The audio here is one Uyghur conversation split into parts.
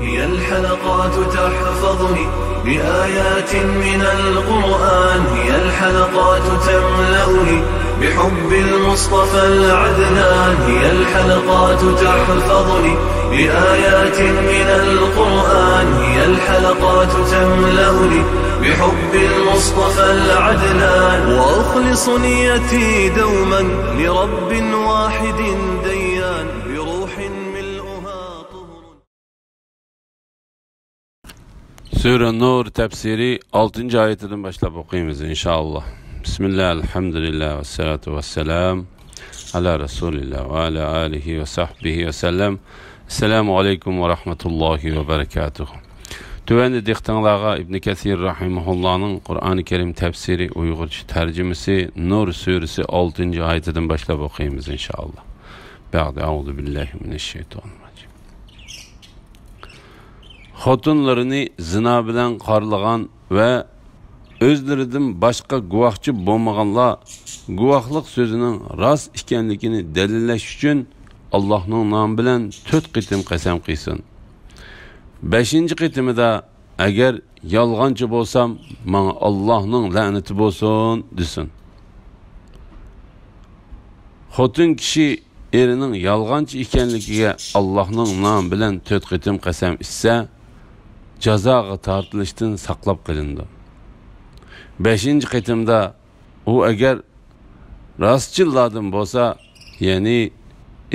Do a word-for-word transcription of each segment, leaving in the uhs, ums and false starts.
هي الحلقات تحفظني بآيات من القرآن، هي الحلقات تملأني بحب المصطفى العدنان، هي الحلقات تحفظني بآيات من القرآن، هي الحلقات تملأني بحب المصطفى العدنان، وأخلص نيتي دوما لرب واحد ديان، بروح ملؤها طهر. سۈرە نۇر تەپسىرى ئالتىنچى ئايىتىدىن باشلاپ ئوقۇيمىز، ئىنشائاللا. بىسمىللا، ئەلھەمدۇلىللا، ۋەسسالاتۇ ۋەسسالام ئەلا رەسۇلىللا ۋە ئەلا ئالىھى ۋە سەھبىھى ۋەسەللەم. ئەسسالامۇ ئەلەيكۇم ۋە رەھمەتۇللاھى ۋە بەرەكاتۇھۇ. تۆۋەندە دىققىتىڭلارغا ئىبنى كەسىر رەھىمەھۇللانىڭ قۇرئانى كەرىم تەپسىرى ئۇيغۇرچە تەرجىمىسى نۇر سۈرىسى ئالتىنچى ئايىتىدىن باشلاپ ئوقۇيمىز، ئىنشائاللا. بەئدە، ئەئۇزۇ بىللاھى مىنەششەيتانىر راجىم. خوتۇنلىرىنى زىنا بىلەن قارىلىغان ۋە ئۆزلىرىدىن باشقا گۇۋاھچى بولمىغانلار گۇۋاھلىق سۆزىنىڭ راست ئىكەنلىكىنى دەلىللەش ئۈچۈن ئاللاھنىڭ نامى بىلەن تۆت قېتىم قەسەم قىلسۇن. بەشىنچى قېتىمىدا، ئەگەر يالغانچى بولسام، ماڭا ئاللاھنىڭ لەنىتى بولسۇن، دېسۇن. خوتۇن كىشى ئېرىنىڭ يالغانچى ئىكەنلىكىگە ئاللاھنىڭ نامى بىلەن تۆت قېتىم قەسەم ئىچسە، جازاغا تارتىلىشتىن ساقلاپ قېلىنىدۇ. بەشىنچى قېتىمدا ئۇ ئەگەر راستچىللاردىن بولسا، يەنى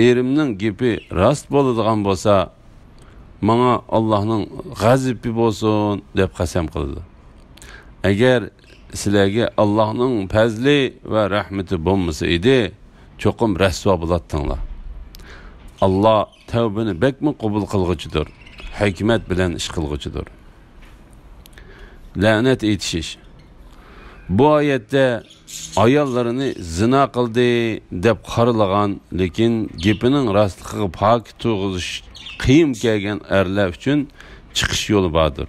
ئېرىمنىڭ گېپى راست بولىدىغان بولسا، ماڭا ئاللاھنىڭ غەزىپى بولسۇن، دەپ قەسەم قىلىدۇ. ئەگەر سىلەرگە ئاللاھنىڭ پەزلى ۋە رەھمىتى بولمىسا ئىدى، چوقۇم رەسۋا بولاتتىڭلار. ئاللا تەۋبىنى بەكمۇ قوبۇل قىلغۇچىدۇر، ھېكمەت بىلەن ئىش قىلغۇچىدۇر. لەنەت ئېيتىشىش. بۇ ئايەتتە ئاياللىرىنى زىنا قىلدى دەپ قارىلىغان، لېكىن گېپىنىڭ راستلىقىغا پاكىت تۇرغۇزۇش قىيىن كەلگەن ئەرلەر ئۈچۈن چىقىش يولى باردۇر.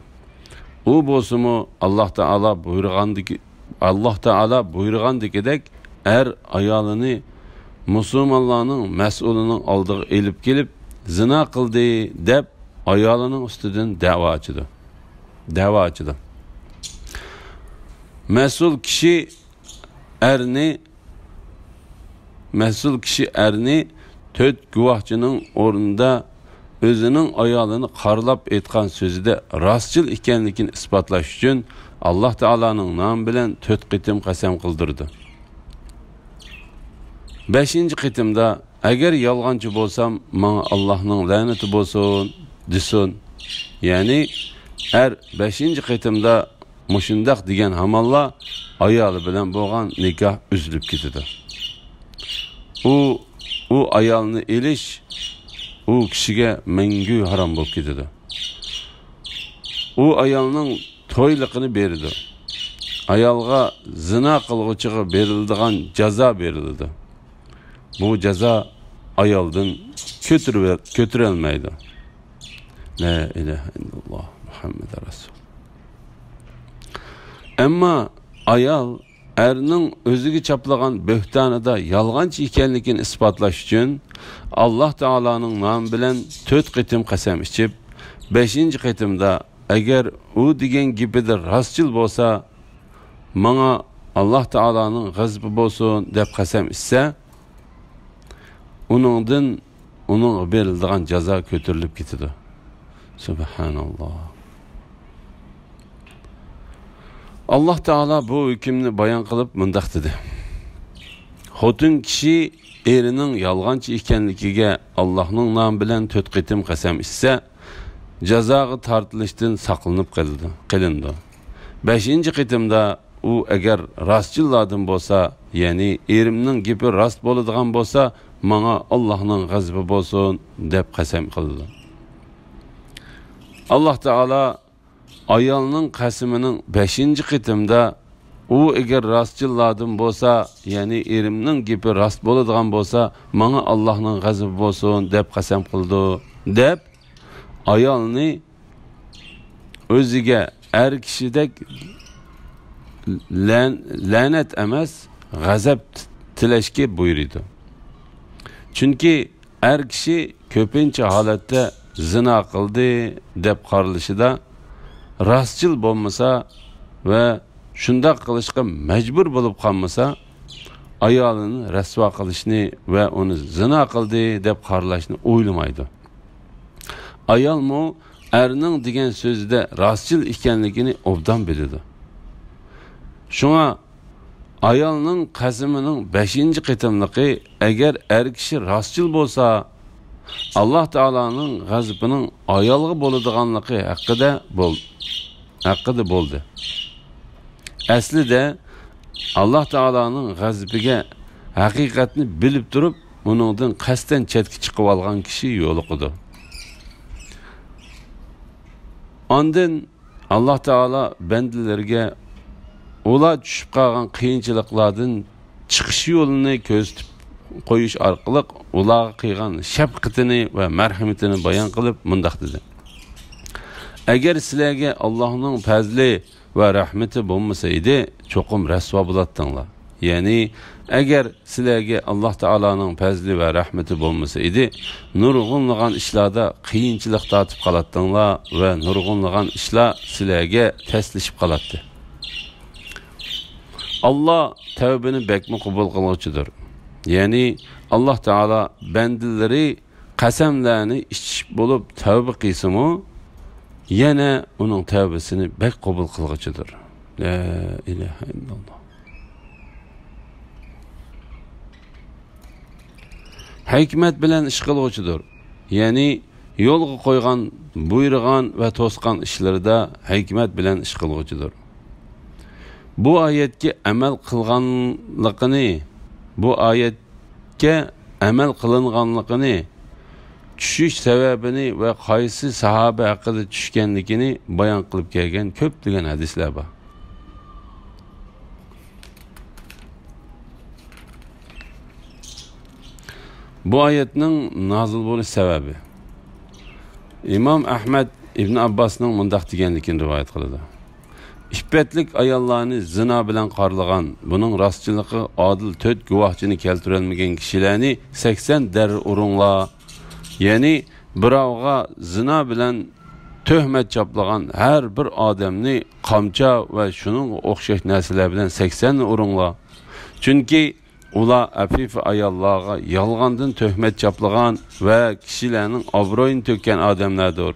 ئۇ بولسىمۇ، ئاللاھ تائالا بۇيرۇغاندىكى، ئاللاھ تائالا بۇيرۇغاندىكىدەك، ئەر ئايالىنى مۇسۇلمانلارنىڭ مەسئۇلىنىڭ ئالدىغا ئېلىپ كېلىپ، زىنا قىلدى دەپ، ئايالىنىڭ ئۈستىدىن دەۋا ئاچىدۇ. دەۋا ئاچىدۇ. مەسئۇل كىشى ئەرنى، مەسئۇل كىشى ئەرنى تۆت گۇۋاھچىنىڭ ئورنىدا ئۆزىنىڭ ئايالىنى قارىلاپ ئېيتقان سۆزىدە راستچىل ئىكەنلىكىنى ئىسپاتلاش ئۈچۈن، ئاللاھ تائالانىڭ نامى بىلەن تۆت قېتىم قەسەم قىلدۇرىدۇ. بەشىنچى قېتىمدا، ئەگەر يالغانچى بولسام، ماڭا ئاللاھنىڭ لەنىتى بولسۇن، دېسۇن. يەنى، ئەر بەشىنچى قېتىمدا مۇشۇنداق دېگەن ھامانلا ئايالى بىلەن بولغان نىكاھ ئۈزۈلۈپ كېتىدۇ. ئۇ، ئۇ ئايالنى ئېلىش ئۇ كىشىگە مەڭگۈ ھارام بولۇپ كېتىدۇ. ئۇ ئايالنىڭ تويلۇقىنى بېرىدۇ. ئايالغا زىنا قىلغۇچىغا بېرىلىدىغان جازا بېرىلىدۇ. بۇ جازا ئايالدىن كۆتۈرۈۋە-، كۆتۈرەلمەيدۇ. لا ئىلاھە ئىللاللاھ مۇھەممەد رەسۇل. ئەمما ئايال ئەرنىڭ ئۆزىگە چاپلىغان بۆھتانىدا يالغانچى ئىكەنلىكىنى ئىسپاتلاش ئۈچۈن، ئاللاھ تائالانىڭ نامى بىلەن تۆت قېتىم قەسەم ئىچىپ، بەشىنچى قېتىمدا، ئەگەر ئۇ دېگەن گېپىدە راستچىل بولسا، ماڭا ئاللاھ تائالانىڭ غەزىپى بولسۇن، دەپ قەسەم ئىچسە، ئۇنىڭدىن ئۇنىڭغا بېرىلىدىغان جازا كۆتۈرۈلۈپ كېتىدۇ. سۇبھاناللاھ. ئاللاھ تائالا بۇ ھۆكۈمنى بايان قىلىپ مۇنداق دېدى: خوتۇن كىشى ئېرىنىڭ يالغانچى ئىكەنلىكىگە ئاللاھنىڭ نامى بىلەن تۆت قېتىم قەسەم ئىچسە، جازاغا تارتىلىشتىن ساقلىنىپ قېلىدۇ، قېلىنىدۇ. بەشىنچى قېتىمدا ئۇ ئەگەر راستچىللاردىن بولسا، يەنى ئېرىمنىڭ گېپى راست بولىدىغان بولسا، ماڭا ئاللاھنىڭ غەزىپى بولسۇن، دەپ قەسەم قىلىدۇ. ئاللاھ تائالا ئايالنىڭ قەسىمىنىڭ بەشىنچى قېتىمدا، ئۇ ئەگەر راستچىللاردىن بولسا، يەنى ئېرىمنىڭ گېپى راست بولىدىغان بولسا، ماڭا ئاللاھنىڭ غەزىپى بولسۇن، دەپ قەسەم قىلىدۇ، دەپ ئايالنى ئۆزىگە ئەر كىشىدەك لەن-، لەنەت ئەمەس، غەزەپ تىلەشكە بۇيرۇيدۇ. چۈنكى ئەر كىشى كۆپىنچە ھالەتتە زىنا قىلدى دەپ قارىلىشىدا راستچىل بولمىسا ۋە شۇنداق قىلىشقا مەجبۇر بولۇپ قالمىسا، ئايالىنى رەسۋا قىلىشنى ۋە ئۇنى زىنا قىلدى دەپ قارىلاشنى ئويلىمايدۇ. ئايالمۇ ئەرنىڭ دېگەن سۆزىدە راستچىل ئىكەنلىكىنى ئوبدان بىلىدۇ. شۇڭا ئايالنىڭ قەسىمىنىڭ بەشىنچى قېتىملىقى، ئەگەر ئەر كىشى راستچىل بولسا، ئاللاھ تائالانىڭ غەزىپىنىڭ ئايالغا بولىدىغانلىقى ھەققىدە بول-، ھەققىدە بولدى. ئەسلىدە ئاللاھ تائالانىڭ غەزىپىگە ھەقىقەتنى بىلىپ تۇرۇپ، ئۇنىڭدىن قەستەن چەتكە چىقىۋالغان كىشى يولۇقىدۇ. ئاندىن ئاللاھ تائالا بەندىلىرىگە ئۇلار چۈشۈپ قالغان قىيىنچىلىقلاردىن چىقىش يولىنى كۆرسىتىپ قويۇش ئارقىلىق ئۇلارغا قىلغان شەپقىتىنى ۋە مەرھىمىتىنى بايان قىلىپ مۇنداق دېدى: ئەگەر سىلەرگە ئاللاھنىڭ پەزلى ۋە رەھمىتى بولمىسا ئىدى، چوقۇم رەسۋا بولاتتىڭلار. يەنى، ئەگەر سىلەرگە ئاللاھ تائالانىڭ پەزلى ۋە رەھمىتى بولمىسا ئىدى، نۇرغۇنلىغان ئىشلاردا قىيىنچىلىق تارتىپ قالاتتىڭلار ۋە نۇرغۇنلىغان ئىشلار سىلەرگە تەسلىشىپ قالاتتى. ئاللاھ تەۋبىنى بەكمۇ قوبۇل قىلغۇچىدۇر. يەنى، ئاللاھ تائالا بەندىلىرى قەسەملەرنى ئىچىپ بولۇپ تەۋبە قىلسىمۇ، يەنە ئۇنىڭ تەۋبىسىنى بەك قوبۇل قىلغۇچىدۇر. لا ئىلاھە ئىللاللاھ. ھېكمەت بىلەن ئىش قىلغۇچىدۇر. يەنى يولغا قويغان، بۇيرۇغان ۋە توسقان ئىشلىرىدا ھېكمەت بىلەن ئىش قىلغۇچىدۇر. بۇ ئايەتكە ئەمەل قىلغانلىقىنى، بۇ ئايەتكە ئەمەل قىلىنغانلىقىنى، چۈشۈش سەۋەبىنى ۋە قايسى ساھابە ھەققىدە چۈشكەنلىكىنى بايان قىلىپ كەلگەن كۆپلىگەن ھەدىسلەر بار. بۇ ئايەتنىڭ نازىل بولۇش سەۋەبى. ئىمام ئەھمەد ئىبن ئابباسنىڭ مۇنداق دېگەنلىكىنى رىۋايەت قىلىدۇ: ئىپپەتلىك ئاياللارنى زىنا بىلەن قارىلىغان، بۇنىڭ راستچىللىقىغا ئادىل تۆت گۇۋاھچىنى كەلتۈرەلمىگەن كىشىلەرنى سەكسەن دەررە ئۇرۇڭلار. يەنى بىراۋغا زىنا بىلەن تۆھمەت چاپلىغان ھەر بىر ئادەمنى قامچا ۋە شۇنىڭغا ئوخشاش نەرسىلەر بىلەن سەكسەننى ئۇرۇڭلار. چۈنكى ئۇلار ئەپىفە ئاياللارغا يالغاندىن تۆھمەت چاپلىغان ۋە كىشىلەرنىڭ ئابرۇيىنى تۆككەن ئادەملەردۇر.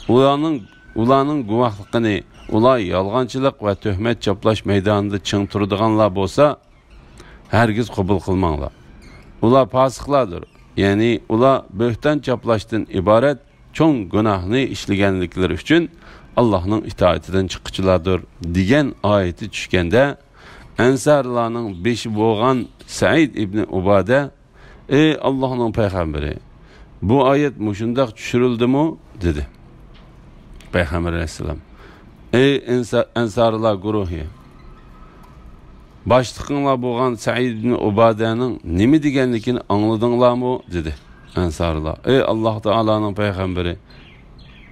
ئۇلارنىڭ، ئۇلارنىڭ گۇۋاھلىقىنى ئۇلار يالغانچىلىق ۋە تۆھمەت چاپلاش مەيدانىدا چىڭ تۇرىدىغانلار بولسا، ھەرگىز قوبۇل قىلماڭلار. ئۇلار پاسىقلاردۇر. يەنى ئۇلار بۆھتان چاپلاشتىن ئىبارەت چوڭ گۇناھنى ئىشلىگەنلىكلىرى ئۈچۈن ئاللاھنىڭ ئىتائىتىدىن چىققۇچىلاردۇر، دېگەن ئايىتى چۈشكەندە، ئەنسارلارنىڭ بېشى بولغان سەئىد ئىبنى ئۇبادە: «ئەي ئاللاھنىڭ پەيغەمبىرى، بۇ ئايەت مۇشۇنداق چۈشۈرۈلدىمۇ؟» دېدى. پەيغەمبەر ئەلەيھىسسالام: «ئەي ئەنسا-، ئەنسارلار گۇرۇھى، باشلىقىڭلار بولغان سەئىد ئىبنى ئۇبادەنىڭ نېمە دېگەنلىكىنى ئاڭلىدىڭلارمۇ؟» دېدى. ئەنسارلار: «ئەي ئاللاھ تائالانىڭ پەيغەمبىرى،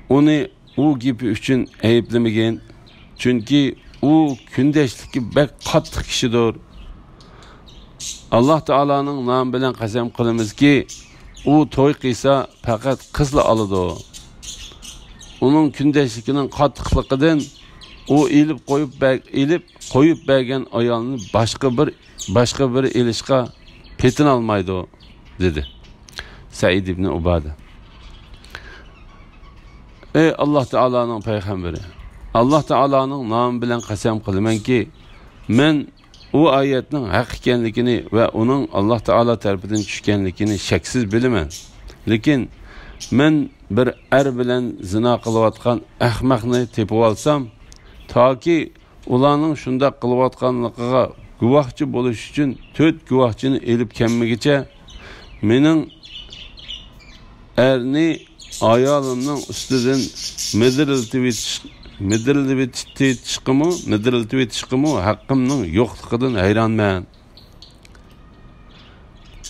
ئۇنى ئۇ گېپى ئۈچۈن ئەيىبلىمىگىن، چۈنكى ئۇ كۈندەشلىكى بەك قاتتىق كىشىدۇر. ئاللاھ تائالانىڭ نامى بىلەن قەسەم قىلىمىزكى، ئۇ توي قىلسا پەقەت قىزلا ئالىدۇ. ئۇنىڭ كۈندەشلىكىنىڭ قاتتىقلىقىدىن ئۇ ئېلىپ قويۇپ بەر-، ئېلىپ قويۇپ بەرگەن ئايالنى باشقا بىر، باشقا بىرى ئېلىشقا پېتىنالمايدۇ» دېدى سەئىد ئىبنى ئۇبادە. «ئەي ئاللاھ تائالانىڭ پەيغەمبىرى، ئاللاھ تائالانىڭ نامى بىلەن قەسەم قىلىمەنكى، مەن ئۇ ئايەتنىڭ ھەق ئىكەنلىكىنى ۋە ئۇنىڭ ئاللاھ تائالا تەرىپىدىن چۈشكەنلىكىنى شەكسىز بىلىمەن. لېكىن مەن بىر ئەر بىلەن زىنا قىلىۋاتقان ئەخمەقنى تېپىۋالسام، تاكى ئۇلارنىڭ شۇنداق قىلىۋاتقانلىقىغا گۇۋاھچى بولۇش ئۈچۈن تۆت گۇۋاھچىنى ئېلىپ كەلمىگىچە، مېنىڭ ئەرنى ئايالىمنىڭ ئۈستىدىن مىدىرلىتىۋېتىش-، مىدىرلىتىۋېتىشقىمۇ، مىدىرلىتىۋېتىشقىمۇ ھەققىمنىڭ يوقلۇقىدىن ھەيرانمەن.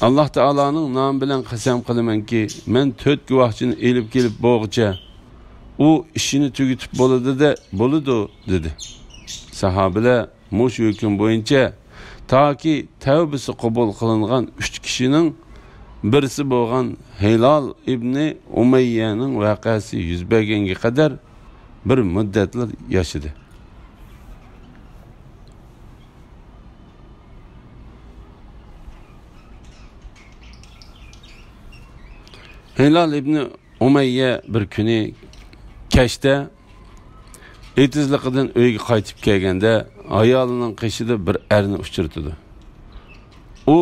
ئاللاھ تائالانىڭ نامى بىلەن قەسەم قىلىمەنكى، مەن تۆت گۇۋاھچىنى ئېلىپ كېلىپ بولغۇچە، ئۇ ئىشىنى تۈگىتىپ بولىدۇ-دە، بولىدۇ» دېدى. ساھابىلەر مۇشۇ ھۆكۈم بويىچە تاكى تەۋبىسى قوبۇل قىلىنغان ئۈچ كىشىنىڭ بىرسى بولغان ھىلال ئىبنى ئۇمەييەنىڭ ۋەقەسى يۈز بەرگەنگە قەدەر بىر مۇددەتلەر ياشىدى. ھىلال ئىبنى ئۇمەييە بىر كۈنى كەچتە ئېتىزلىقىدىن ئۆيگە قايتىپ كەلگەندە، ئايالىنىڭ قېشىدا بىر ئەرنى ئۇچرىتىدۇ. ئۇ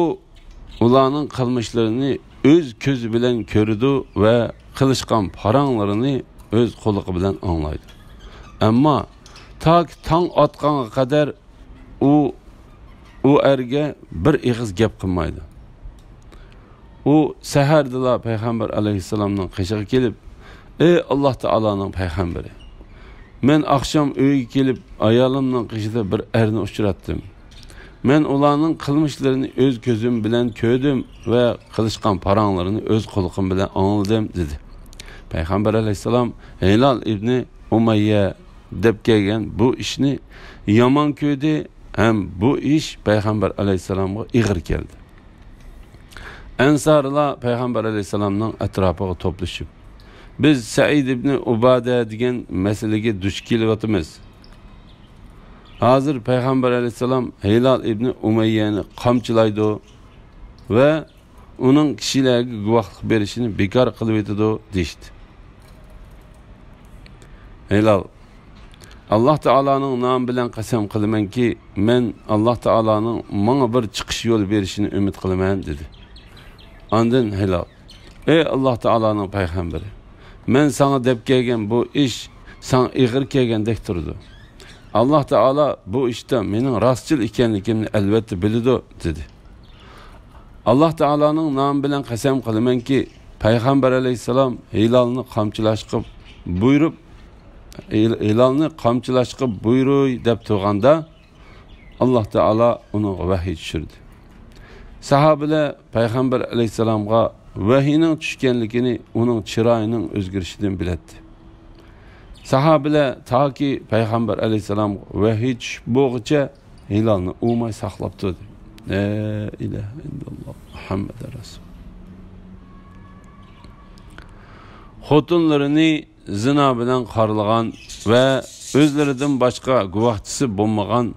ئۇلارنىڭ قىلمىشلىرىنى ئۆز كۆزى بىلەن كۆرىدۇ ۋە قىلىشقان پاراڭلىرىنى ئۆز قۇلىقى بىلەن ئاڭلايدۇ. ئەمما تاكى تاڭ ئاتقانغا قەدەر ئۇ، ئۇ ئەرگە بىر ئېغىز گەپ قىلمايدۇ. ئۇ سەھەردىلا پەيغەمبەر ئەلەيھىسسالامنىڭ قېشىغا كېلىپ، «ئەي ئاللاھ تائالانىڭ پەيغەمبىرى، مەن ئاخشام ئۆيگە كېلىپ، ئايالىمنىڭ قېشىدا بىر ئەرنى ئۇچراتتىم. مەن ئۇلارنىڭ قىلمىشلىرىنى ئۆز كۆزۈم بىلەن كۆردۈم ۋە قىلىشقان پاراڭلىرىنى ئۆز قۇلىقىم بىلەن ئاڭلىدىم» دېدى. پەيغەمبەر ئەلەيھىسسالام ھىلال ئىبنى ئۇمەييە دەپ كەلگەن بۇ ئىشنى يامان كۆردى ھەم بۇ ئىش پەيغەمبەر ئەلەيھىسسالامغا ئېغىر كەلدى. ئەنسارىلار پەيغەمبەر ئەلەيھىسسالامنىڭ ئەتراپىغا توپلىشىپ، «بىز سەئىد ئىبنى ئۇبادە دېگەن مەسىلىگە دۇچ كېلىۋاتىمىز. ھازىر پەيغەمبەر ئەلەيھىسسالام ھىلال ئىبنى ئۇمەييەنى قامچىلايدۇ ۋە ئۇنىڭ كىشىلەرگە گۇۋاھلىق بېرىشىنى بىكار قىلىۋېتىدۇ» دېيىشتى. ھىلال، «ئاللاھ تائالانىڭ نامى بىلەن قەسەم قىلىمەنكى، مەن ئاللاھ تائالانىڭ ماڭا بىر چىقىش يولى بېرىشىنى ئۈمىد قىلىمەن» دېدى. ئاندىن ھىلال، «ئەي ئاللاھ تائالانىڭ پەيغەمبىرى، مەن ساڭا دەپ كەلگەن بۇ ئىش ساڭا ئېغىر كەلگەندەك تۇرىدۇ. ئاللاھ تائالا بۇ ئىشتا مېنىڭ راستچىل ئىكەنلىكىمنى ئەلۋەتتە بىلىدۇ» دېدى. «ئاللاھ تائالانىڭ نامى بىلەن قەسەم قىلىمەنكى، پەيغەمبەر ئەلەيھىسسالام ھىلالنى قامچىلاشقا بۇيرۇپ، ھىل-، ھىلالنى قامچىلاشقا بۇيرۇي دەپ تۇرغاندا، ئاللاھ تائالا ئۇنىڭغا ۋەھىي چۈشۈردى. ساھابىلەر پەيغەمبەر ئەلەيھىسسالامغا ۋەھىينىڭ چۈشكەنلىكىنى ئۇنىڭ چىرايىنىڭ ئۆزگىرىشىدىن بىلەتتى. ساھابىلەر تاكى پەيغەمبەر ئەلەيھىسسالامغا ۋەھىي چۈشۈپ بولغۇچە ھىلالنى ئۇۋىماي ساقلاپ تۇردى.» لا ئىلاھە ئىللاللاھ، مۇھەممەد رەسۇل. خوتۇنلىرىنى زىنا بىلەن قارىلىغان ۋە ئۆزلىرىدىن باشقا گۇۋاھچىسى بولمىغان،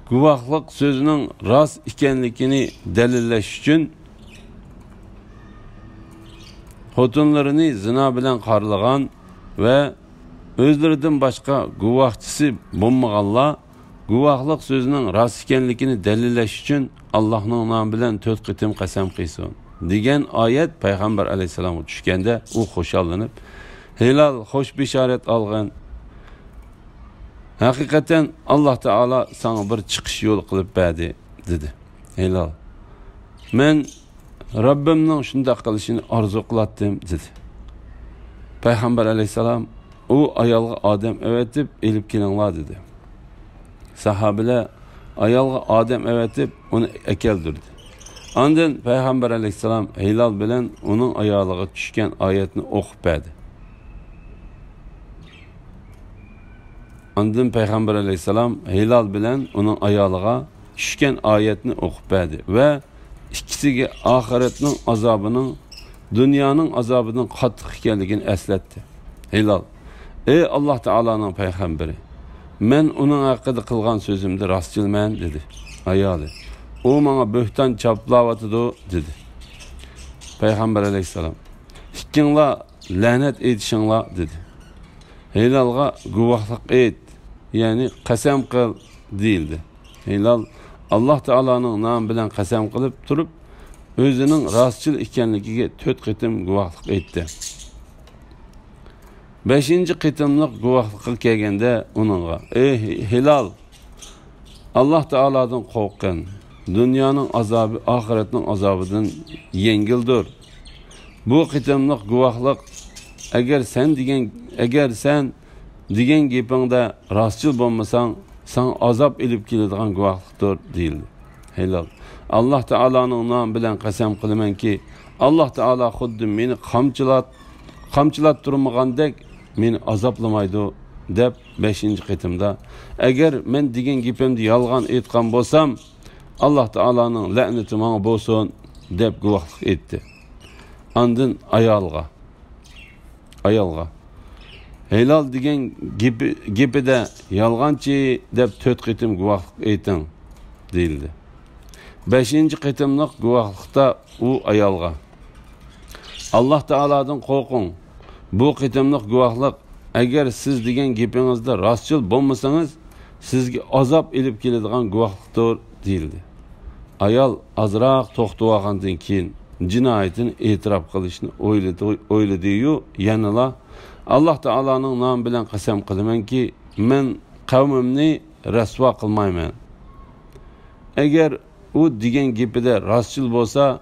گۇۋاھلىق سۆزىنىڭ راست ئىكەنلىكىنى دەلىللەش ئۈچۈن، خوتۇنلىرىنى زىنا بىلەن قارىلىغان ۋە ئۆزلىرىدىن باشقا گۇۋاھچىسى بولمىغانلار گۇۋاھلىق سۆزىنىڭ راست ئىكەنلىكىنى دەلىللەش ئۈچۈن، ئاللاھنىڭ نامى بىلەن تۆت قېتىم قەسەم قىلسۇن، دېگەن ئايەت پەيغەمبەر ئەلەيھىسسالامغا چۈشكەندە، ئۇ خۇشاللىنىپ، ھىلال، خوش بېشارەت ئالغىن. ھەقىقەتەن، ئاللاھ تائالا ساڭا بىر چىقىش يولى قىلىپ بەردى، دېدى. ھىلال، مەن رەببىمنىڭ شۇنداق قىلىشىنى ئارزۇ قىلاتتىم، دېدى. پەيغەمبەر ئەلەيھىسسالام، ئۇ ئايالغا ئادەم ئەۋەتىپ ئېلىپ كېلىڭلار، دېدى. ساھابىلەر ئايالغا ئادەم ئەۋەتىپ ئۇنى ئەكەلدۈردى. ئاندىن پەيغەمبەر ئەلەيھىسسالام ھىلال بىلەن ئۇنىڭ ئايالىغا چۈشكەن ئايەتنى ئوقۇپ بەردى. ئاندىن پەيغەمبەر ئەلەيھىسسالام ھىلال بىلەن ئۇنىڭ ئايالىغا چۈشكەن ئايەتنى ئوقۇپ بەردى ۋە ئىككىسىگە ئاخىرەتنىڭ ئازابىنىڭ دۇنيانىڭ ئازابىدىن قاتتىق ئىكەنلىكىنى ئەسلەتتى. ھىلال، ئەي ئاللاھ تائالانىڭ پەيغەمبىرى، مەن ئۇنىڭ ھەققىدە قىلغان سۆزۈمدە راستچىلمەن، دېدى. ئايالى، ئۇ ماڭا بۆھتان چاپلاۋاتىدۇ، دېدى. پەيغەمبەر ئەلەيھىسسالام، ئىككىڭلار لەنەت ئېيتىشىڭلار، دېدى. ھىلالغا گۇۋاھلىق ئېيت، يەنى قەسەم قىل، دېيىلدى. ھىلال ئاللاھ تائالانىڭ نامى بىلەن قەسەم قىلىپ تۇرۇپ، ئۆزىنىڭ راستچىل ئىكەنلىكىگە تۆت قېتىم گۇۋاھلىق ئېيتتى. بەشىنچى قېتىملىق گۇۋاھلىققا كەلگەندە ئۇنىڭغا، ئەي ھىلال، ئاللاھ تائالادىن قورققىن، دۇنيانىڭ ئازابى ئاخىرەتنىڭ ئازابىدىن يەڭگىلدۇر. بۇ قېتىملىق گۇۋاھلىق، ئەگەر سەن دېگەن، ئەگەر سەن دېگەن گېپىڭدە راستچىل بولمىساڭ، ساڭا ئازاب ئېلىپ كېلىدىغان گۇۋاھلىقتۇر، دېيىلدى. ھىلال، ئاللاھ تائالانىڭ نامى بىلەن قەسەم قىلىمەنكى، ئاللاھ تائالا خۇددى مېنى قامچىلات-، قامچىلاپ تۇرمىغاندەك مېنى ئازابلىمايدۇ، دەپ بەشىنچى قېتىمدا، ئەگەر مەن دېگەن گېپىمدە يالغان ئېيتقان بولسام، ئاللاھ تائالانىڭ لەنىتى ماڭا بولسۇن، دەپ گۇۋاھلىق ئېيتتى. ئاندىن ئايالغا، ئايالغا، ھىلال دېگەن گېپى، گېپىدە يالغانچى دەپ تۆت قېتىم گۇۋاھلىق ئېيتىڭ، دېيىلدى. بەشىنچى قېتىملىق گۇۋاھلىقتا ئۇ ئايالغا، ئاللاھ تائالادىن قورقۇڭ، بۇ قېتىملىق گۇۋاھلىق، ئەگەر سىز دېگەن گېپىڭىزدە راستچىل بولمىسىڭىز، سىزگە ئازاب ئېلىپ كېلىدىغان گۇۋاھلىقتۇر، دېيىلدى. ئايال ئازراق توختىۋالغاندىن كېيىن، جىنايىتىنى ئېتىراپ قىلىشنى ئويلىدى، ئويلىدى-يۇ، يەنىلا، ئاللاھ تائالانىڭ نامى بىلەن قەسەم قىلىمەنكى، مەن قەۋمىمنى رەسۋا قىلمايمەن. ئەگەر ئۇ دېگەن گېپىدە راستچىل بولسا،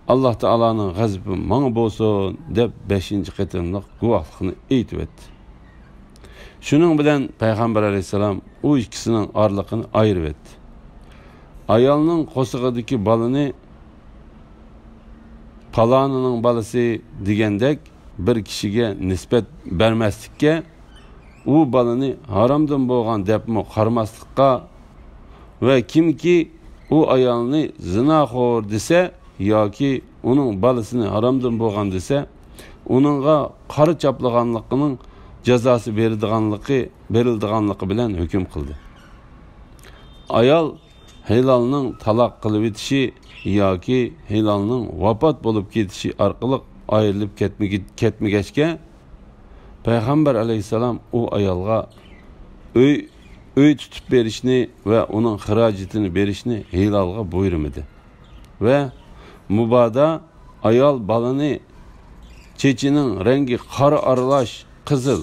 ئاللاھ تائالانىڭ غەزىپى ماڭا بولسۇن، دەپ بەشىنچى قېتىملىق گۇۋاھلىقنى ئېيتىۋەتتى. شۇنىڭ بىلەن پەيغەمبەر ئەلەيھىسسالام ئۇ ئىككىسىنىڭ ئارىلىقىنى ئايرىۋەتتى. ئايالنىڭ قورسىقىدىكى بالىنى پالانىنىڭ بالىسى دېگەندەك بىر كىشىگە نىسبەت بەرمەسلىككە، ئۇ بالىنى ھارامدىن بولغان دەپمۇ قارىماسلىققا ۋە كىمكى ئۇ ئايالنى زىناخور دېسە ياكى ئۇنىڭ بالىسىنى ھارامدىن بولغان دېسە، ئۇنىڭغا قارا چاپلىغانلىقىنىڭ جازاسى بېرىدىغانلىقى، بېرىلىدىغانلىقى بىلەن ھۆكۈم قىلدى. ئايال ھىلالنىڭ تالاق قىلىۋېتىشى ياكى ھىلالنىڭ ۋاپات بولۇپ كېتىشى ئارقىلىق ئايرىلىپ كەتمىگە-، كەتمىگەچكە، پەيغەمبەر ئەلەيھىسسالام ئۇ ئايالغا ئۆي، ئۆي تۇتۇپ بېرىشنى ۋە ئۇنىڭ خىراجىتىنى بېرىشنى ھىلالغا بۇيرۇمىدى. ۋە مۇبادا ئايال بالىنى چېچىنىڭ رەڭگى قارا ئارىلاش قىزىل،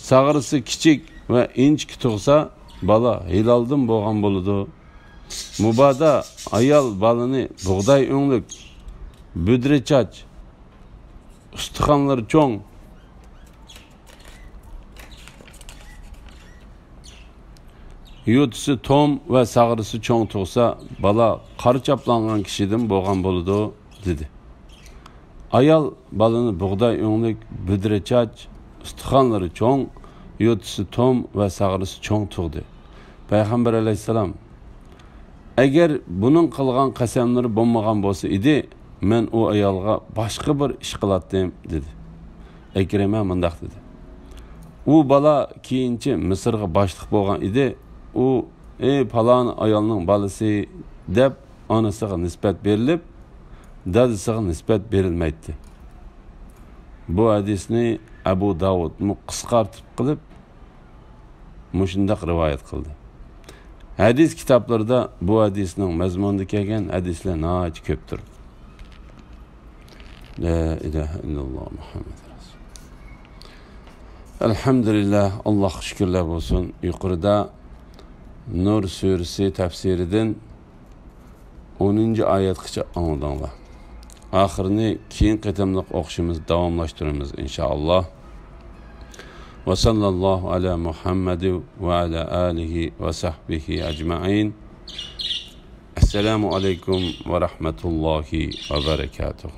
ساغرىسى كىچىك ۋە ئىنچىكە تۇغسا، بالا ھىلالدىن بولغان بولىدۇ. مۇبادا ئايال بالىنى بۇغداي ئۆڭلۈك، بۈدرە چاچ، ئۇستىخانلىرى چوڭ، يوتىسى توم ۋە ساغرىسى چوڭ تۇغسا، بالا قارا چاپلانغان كىشىدىن بولغان بولىدۇ، دېدى. ئايال بالىنى بۇغداي ئۆڭلۈك، بۈدرە چاچ، ئۇستىخانلىرى چوڭ، يوتىسى توم ۋە ساغرىسى چوڭ تۇغدى. پەيغەمبەر ئەلەيھىسسالام، ئەگەر بۇنىڭ قىلغان قەسەملىرى بولمىغان بولسا ئىدى، مەن ئۇ ئايالغا باشقا بىر ئىش قىلاتتىم، دېدى. ئەكرىمە مۇنداق دېدى، ئۇ بالا كېيىنچە مىسىرغا باشلىق بولغان ئىدى. ئۇ، ئەي پالان ئايالنىڭ بالىسى، دەپ ئانىسىغا نىسبەت بېرىلىپ، دادىسىغا نىسبەت بېرىلمەيتتى. بۇ ھەدىسنى ئەبۇ داۋۇدمۇ قىسقارتىپ قىلىپ، مۇشۇنداق رىۋايەت قىلدى. ھەدىس كىتابلىرىدا بۇ ھەدىسنىڭ مەزمۇنىدا كەلگەن ھەدىسلەر ناھايىتى كۆپتۇر. لا ئىلاھە ئىللاللا مۇھەممەد رەسۇل. ئەلھەمدۇلىللا، ئاللاھقا شۈكۈرلەر بولسۇن. يۇقىرىدا نۇر سۈرىسى تەپسىرىدىن ئونىنچى ئايەتكىچە ئاڭلىدىڭلار. ئاخىرىنى كېيىن قېتىملىق ئوقۇشىمىز، داۋاملاشتۇرىمىز ئىنشائاللا. وصلى الله على محمد وعلى آله وصحبه أجمعين. السلام عليكم ورحمة الله وبركاته.